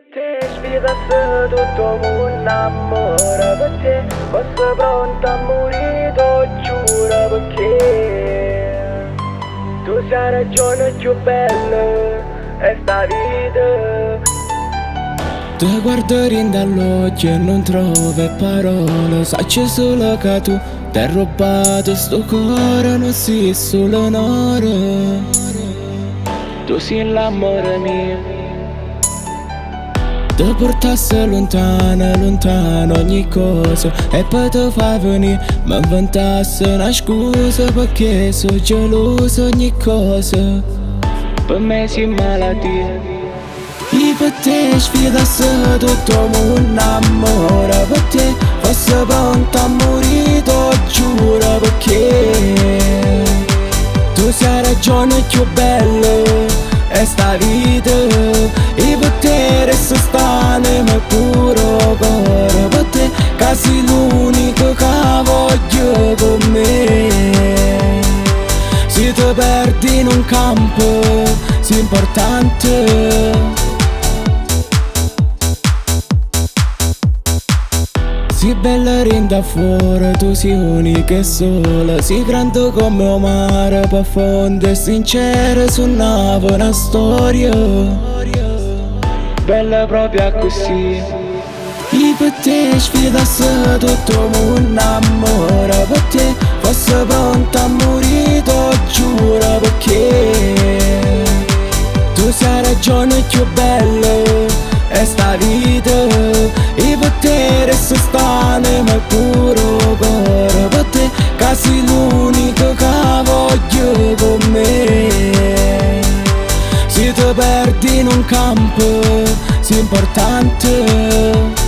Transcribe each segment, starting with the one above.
Pe' te sfidasse tutto 'o munno ammore pe' te Fosse pronto a murì, t' 'o giuro pecché Tu sei 'a ragione cchiù bella 'e 'sta vita. Te guardo dint' all'uocchie e nun trovo 'e parole. Saccio solo che tu t'hai rubato sto core. Non sei solo n'oro, tu sei l'amore mio. Te portasse lontano, lontano ogni cosa e poi te fai venire. Mi inventasse una scusa perché sono geloso ogni cosa. Per me sei malattia. Io per te sfidasse tutto 'o munno ammore per te Fosse pronto a morì, t'o giuro perché Tu sei 'a ragione cchiù bella 'e sta vita. Io per te resto st'anema e pure 'o core per te. Ca sei l'unico che voglio con me. Se ti perdi in un campo, sei importante. Sei bella rinda fuori, tu sei unica e sola. Sei grande come 'o mare, profondo e sincera. Suonava una storia bella proprio così. Io per te sfidasse tutto 'o munno ammore per te Fosse pronto a morì, t'o giuro perché Tu sei 'a ragione cchiù bella 'e sta vita. Io per te resto st'anema e pure 'o core per te. Ca sei l'unico che voglio con me. Se ti perdi in un campo, sei importante.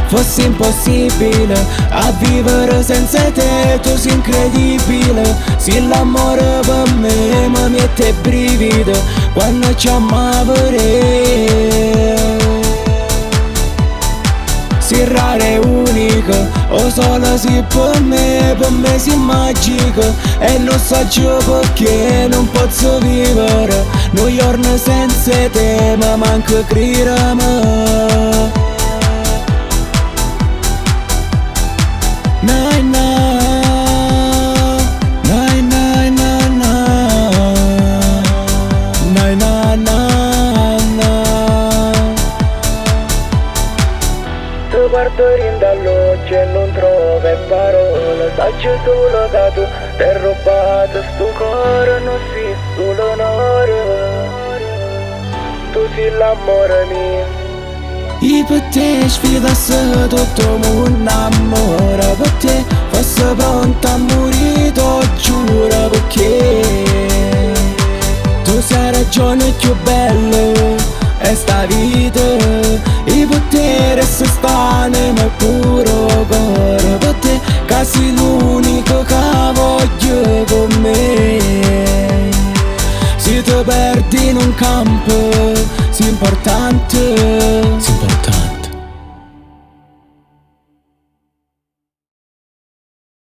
Fosse impossibile a vivere senza te, tu sei incredibile. Sei l'amore per me, mi mette brivido quando ci amo. Sei raro e unico, o solo sei per me sei magico. E non so perché non posso vivere un giorno senza te, ma manco credere. Na na na na na na na na na na. Te guardo dint' all'uocchie e nun trovo 'e parole. Saccio solo che tu t'hai rubato sto core. Non sei solo n'oro, tu sei l'amore mio. Io per te sfidasse tutto 'o munno ammore per te Fosse pronto a morì, t'o giuro perché Tu sei 'a ragione cchiù bella 'e sta vita. Io per te resto st'anema e pure 'o core per te. Ca sei l'unico che voglio con me. Se ti perdi in un campo, sei importante.